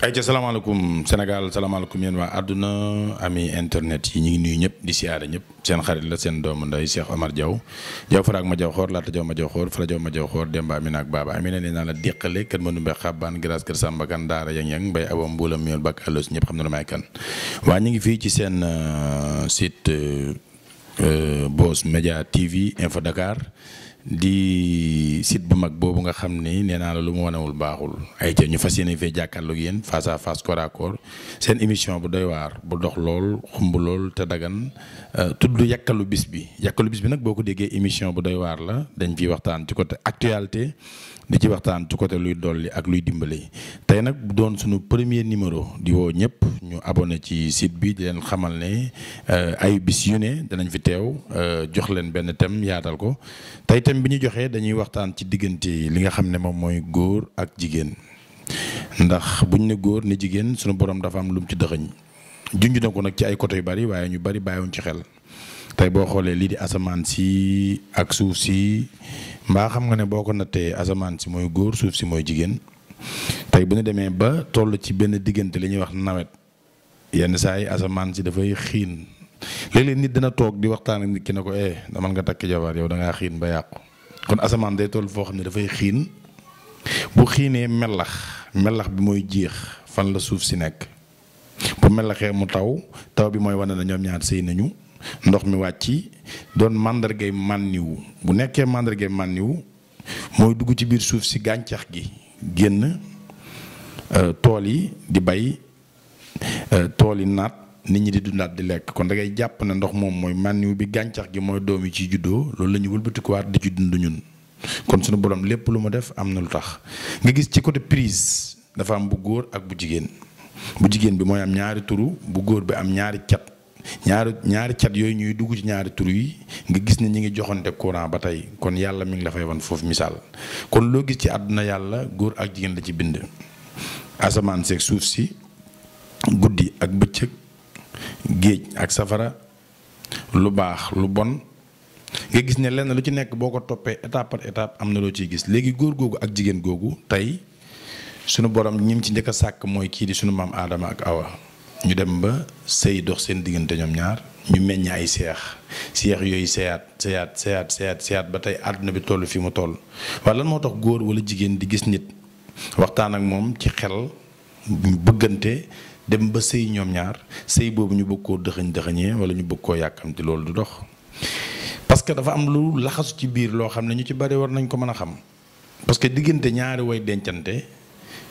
ay ca salaamaaleykum Sénégal salaamaaleykum yéen waa àdduna ami internet yi ñu ngi nuyu ñëpp di siyaare ñëpp seen xarit la seen doomu nday Cheikh Omar Diaw Diaw faraak ma jaw xoor laata jaw ma jaw xoor fara jaw ma jaw xoor Demba Amina ak Baba Amina nee naa la déqale kër ma numbe xabbaan grâce kër Samba kan daara yang mbay awa mbuulam miol bak allos ñëpp xam na may kan waa ñu ngi fii ci seen site Boss Media TV Info Dakar di site bu mag boobu nga xam ni nee naa la lu mu wanewul baaxul ay ca ñu fas yéene fee jàkkaarloog yéen face à face corps à corps seen émission bu doy waar bu dox lool xumb lool te dagan tudd yàkkalu bis bi nag boo ko déggee émission bu doy waar la dañ fiy waxtaan ci côté actualité di ci waxtaan ci côté luy dolli ak luy dimbali tey nag bu doon suñu premier numéro di woo ñëpp ñu abonné ci site bi di leen xamal ne ay bis yu ne danañ fi teew jox leen benn thème yaatal ko tey thème bi ñu joxee dañuy waxtaan ci diggante li nga xam ne moom mooy góor ak jigéen ndax buñ ne góor ne jigéen suñu borom dafa am lu mu ci dëxëñ junj na ko nag ci ay côté yu bari waaye ñu bari bàyyiwuñ ci xel tey boo xoolee lii di asamaan si ak suuf si mbaa xam nga ne boo ko nattee asamaan si mooy góor suuf si mooy jigéen tey bu ñu demee ba toll ci benn diggante li ñuy wax nawet yenn saa yi asamaan si dafay xiin léeg-léeg nit dina toog di waxtaan ak nit ki ne ko damal nga takk jabar yow da ngaa xiin ba yàqu kon asamaan day toll foo xam ne dafay xiin bu xiinee melax bi mooy jeex fan la suuf si nekk bu melaxee mu taw bi mooy wane na ñoom ñaar sëy nañu ndox mi wàcc doon màndargay mànniwu bu nekkee màndargay mànniwu mooy dugg ci biir suuf si gàncax gi génn tool yi di bay tool yi naat nit ñi di dundaat di lekk kon da ngay jàpp ne ndox moom mooy mànniwu bi gàncax gi mooy doom yi ciy juddoo loolu la ñu wëlbatikuwaat di ci dund ñun kon suñu borom lépp lu ma def am na lu tax nga gis ci côté prise dafa am bu góor ak bu jigéen bi mooy am ñaari turu bu góor bi am ñaari cat ñaari cat yooyu ñuy dugg ci ñaari tur yi nga gis ne ñi ngi joxante courant ba tey kon yàlla mi ngi la fay wan foofu misaal kon loo gis ci àdduna yàlla góor ak jigéen la ci bind asamaan seeg suuf si guddi ak bëccëg géej ak safara lu baax lu bon nga gis ne lenn lu ci nekk boo ko toppee étape par étape am na loo ciy gis léegi góor googu ak jigéen googu tey sunu borom ñim ci njëkk a sàkk mooy kii di sunu maam Aadama ak Awa ñu dem ba sëy dox seen diggante ñoom ñaar ñu meññ ay seex yooyu seyaat ba tey àdduna bi toll fi mu toll waaye lan moo tax góor wala jigéen di gis nit waxtaan ak moom ci xel ñu bëggante dem ba sëy ñoom ñaar sëy boobu ñu bëgg koo dëxëñee wala ñu bëgg koo yàkkamti loolu du dox parce que dafa am lu laxasu ci biir loo xam ne ñu ci bari war nañ ko mën a xam parce que diggante ñaari way dencante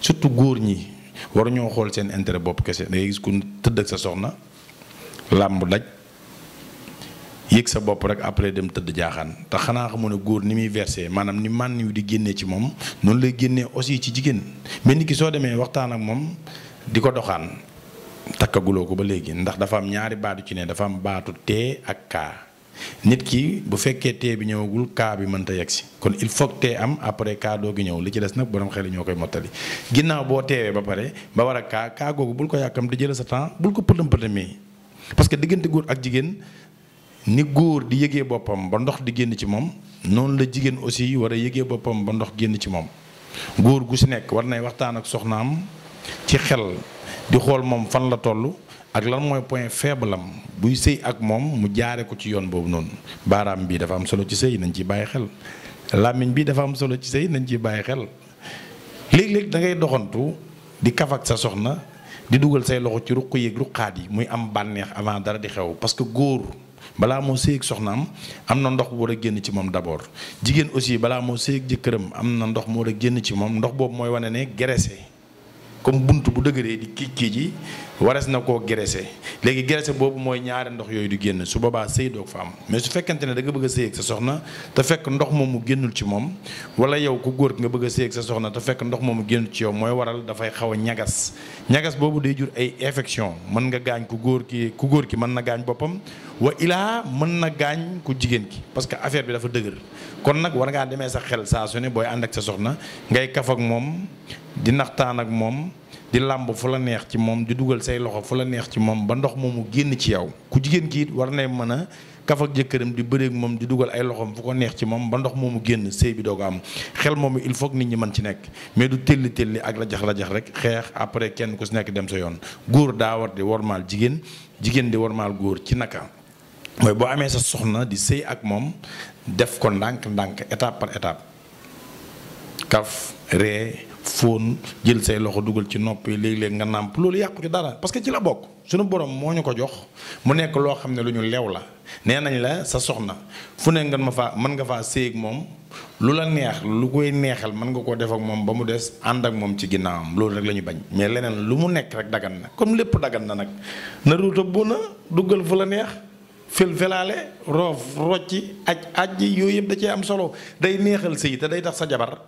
surtout góor ñi war ñoo xool seen intérêt bopp kese da ngay gis ku tëdd ak sa soxna làmb daj yëg sa bopp rek après dem tëdd jaaxaan te xanaa xamu ne góor ni muy versé maanaam ni mànn wi di génnee ci moom noonu lay génnee aussi ci jigéen mais nit ki soo demee waxtaan ak moom di ko doxaan takkaguloo ko ba léegi ndax dafa am ñaari baatu ci ne dafa am baatu tee ak kaa nit ki bu fekkee tee bi ñëwagul kaa bi mënta yegg si kon il faut que tee am après kaa doo gi ñëw li ci des nag borom xel ñoo koy mottali ginnaaw boo teewee ba pare ba war a kaa googu bul ko yàkkam di jël sa temps bul ko pëtëm-pëtëmee parce que diggante góor ak jigéen ni góor di yëgee boppam ba ndox di génn ci moom noonu la jigéen aussi war a yëgee boppam ba ndox génn ci moom góor gu si nekk war nay waxtaan ak soxnaam ci xel di xool moom fan la toll ak lan mooy point faible am buy sëy ak moom mu jaare ko ci yoon boobu noonu baaraam bi dafa am solo ci sëy nañ ciy bàyyi xel làmmiñ bi dafa am solo ci sëy nañ ciy bàyyi xel léeg-léeg da ngay doxantu di kaf ak sa soxna di dugal say loxo ci ruq yeeg ruqaat yi muy am bànneex avant dara di xew parce que góor balaa moo sëy ak soxnaam am na ndox bu war a génn ci moom d'abord jigéen aussi balaa moo sëy ak jëkkëram am na ndox mu war a génn ci moom ndox boobu mooy wane ne graissé comme bunt bu dëgëree di kii ji warees na koo graissé léegi graissé boobu mooy ñaari ndox yooyu du génn su boobaa sëy doog fa am mais su fekkente ne da nga bëgg a sëy ak sa soxna te fekk ndox moomu génnul ci moom wala yow ku góor ki nga bëgg a sëy ak sa soxna te fekk ndox moomu génnul ci yow mooy waral dafay xaw a ñagas boobu day jur ay infection mën nga gaañ ku góor ki mën na gaañ boppam wa ilaa mën na gaañ ku jigéen ki parce que affaire bi dafa dëgër kon nag war ngaa demee sa xel saa su ne booy ànd ak sa soxna ngay kaf ak moom di naxtaan ak moom di làmb fu la neex ci moom di dugal say loxo fu la neex ci moom ba ndox moomu génn ci yow ku jigéen ki it war na mën a kaf ak jëkkëram di bëreeg moom di dugal ay loxoom fu ko neex ci moom ba ndox moomu génn sëy bi doo ko am xel moomu il faut que nit ñi mën ci nekk mais du telli ak rajax rek xeex après kenn ku si nekk dem sa yoon góor daa war di wormaal jigéen jigéen di wormaal góor ci naka mooy boo amee sa soxna di sëy ak moom def ko ndànk étape par étape kaf ree fóon jël say loxo dugal ci nopp yi léeg-léeg nga nàmp loolu yàqu ci dara parce que ci la bokk suñu borom moo ñu ko jox mu nekk loo xam ne lu ñu lew la nee nañ la sa soxna fu ne nga mën nga faa séy ak moom lu la neex lu koy neexal mën nga koo def ak moom ba mu des ànd ak moom ci ginnaawam loolu rek la ñu bañ mais leneen lu mu nekk rek dagan na comme lépp dagan na nag na ruuta bu na duggal fu la neex felaale roof rocci aj yooyu yëpp da cee am solo day neexal sëy te day tax sa jabar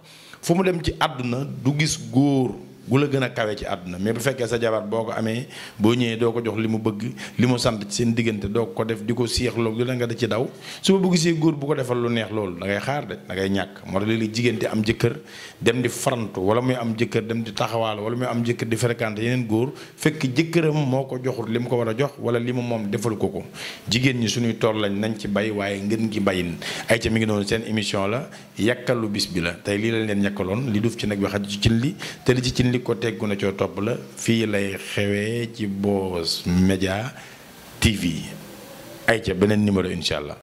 fu mu dem ci àdduna du gis góor gu la gën a kawe ci àdduna mais bu fekkee sa jabar boo ko amee boo ñëwee doo ko jox li mu bëgg li mu sant ci seen diggante doo ko def di ko siixloog li la nga da ci daw su bu gisee góor bu ko defal lu neex loolu da ngay xaar de da ngay ñàkk moo tax léeg-léeg jigéen di am jëkkër dem di farantu wala muy am jëkkër dem di taxawaal wala muy am jëkkër di fréquenté yeneen góor fekk jëkkëram moo ko joxul li mu ko war a jox wala li mu moom defal ko jigéen ñi suñuy tool lañ nañ ci bay waaye ngeen gi bayin ay ca mi ngi noonu seen émission la yàkkalu bis bi la tey lii lañ leen yàkkaloon li duuf ci nag bi xaj ci cin li te li ci cin li ko teggu na coo topp la fii lay xewee ci Boss Media TV ay ca beneen numéro incha allah